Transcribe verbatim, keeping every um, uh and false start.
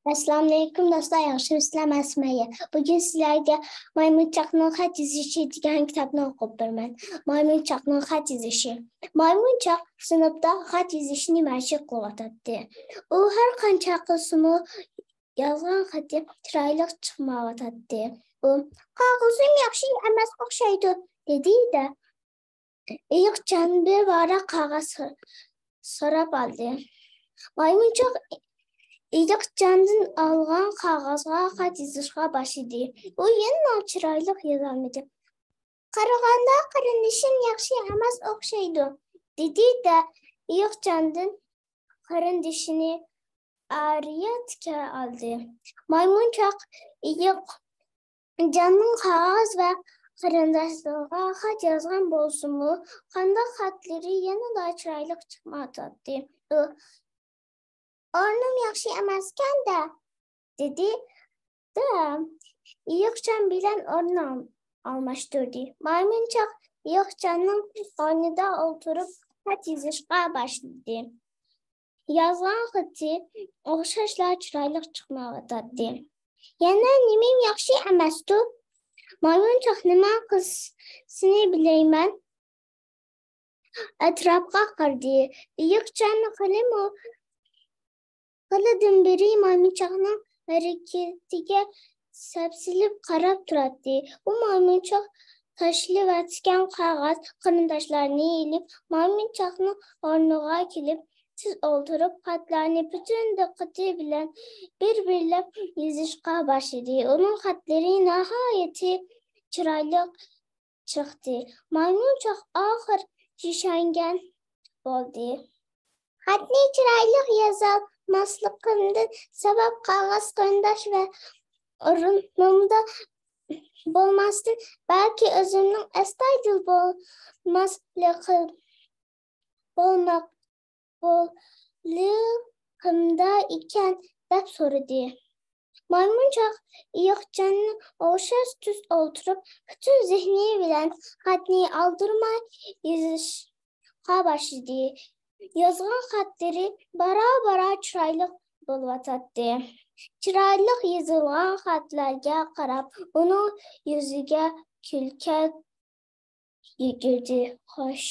ئەسسالامۇئەلەيكۇم دوستلار، ياخشىمۇسىلەر؟ مەن سۈمەييە. بۈگۈن سىلەرگە مايمۇنچاقنىڭ خەت يېزىشى دېگەن كىتابنى ئوقۇپ بېرىمەن. مايمۇنچاقنىڭ خەت يېزىشى. مايمۇنچاق سىنىپتا خەت يېزىشنى مەشىق قىلىۋاتاتتى. ئۇ ھەر قانچە قىلسىمۇ، يازغان خېتى چىرايلىق چىقمايۋاتاتتى. ئۇ، «قاغىزىم ياخشى ئەمەس ئوخشايدۇ» دېدى-دە، ئېيىقجان بىر ۋاراق قەغەز سو-، سوراپ ئالدى. مايمۇنچاق ئېيىقجاندىن ئالغان قەغەزگە خەت يېزىشقا باشلىدى. ئۇ يەنىلا چىرايلىق يازالمىدى. «قارىغاندا قېرىندىشىم ياخشى ئەمەس ئوخشايدۇ» دېدى-دە، ئېيىقجاندىن قېرىندىشىنى ئارىيەتكە ئالدى. مايمۇنچاق ئېيىقجاننىڭ قەغەز ۋە قېرىنداشلىرىغا خەت يازغان بولسىمۇ، قانداق خەتلىرى يەنىلا چىرايلىق چىقمايۋاتاتتى. ئۇ، «ئورنۇم ياخشى ئەمەسكەن-دە» دېدى-دە، ئېيىقجان بىلەن ئورنىنى ئالماشتۇردى. مايمۇنچاق ئېيىقجاننىڭ ئورنىدا ئولتۇرۇپ خەت يېزىشقا باشلىدى. يازغان خېتى ئوخشاشلا چىرايلىق چىقمايۋاتاتتى. «يەنە نېمەم ياخشى ئەمەستۇ؟ مايمۇنچاق نېمە قىلسىنى بىلەيمەن؟» ئەتراپقا قارىدى. ئېيىقجان خېلىمۇ، خېلىدىن بېرى مايمۇنچاقنىڭ ھەرىكىتىگە سەپسېلىپ قاراپ تۇراتتى. ئۇ مايمۇنچاق تاشلىۋەتكەن قەغەز قېرىنداشلارنى ئېلىپ، مايمۇنچاقنىڭ ئورنىغا كېلىپ، تىز ئولتۇرۇپ، خەتلەرنى پۈتۈن دىققىتى بىلەن بىر-بىرلەپ يېزىشقا باشلىدى. ئۇنىڭ خەتلىرى ناھايىتى چىرايلىق چىقتى. مايمۇنچاق ئاخىر چۈشەنگەن بولدى. خەتنى چىرايلىق يازالماسلىقىمدىن سەۋەب، قەغەز قېرىنداش ۋە ئورنۇمدا بولماستىن، بەلكى ئۆزۈمنىڭ ئەستايىدىل بولماسلىقىم، بولماق، بولۇقۇمدا ئىكەن، دەپ سورىدى. مايمۇنچاق ئېيىقجاننى ئوخشاش تۈز ئولتۇرۇپ، پۈتۈن زېھنى بىلەن خەتنى ئالدىرىماي يېزىشقا باشلىدى. يازغان خەتلىرى بارا-بارا چىرايلىق بولۇۋاتاتتى. چىرايلىق يېزىلغان خەتلەرگە قاراپ، ئۇنىڭ يۈزىگە كۈلكە يۈگۈردى. «خوش،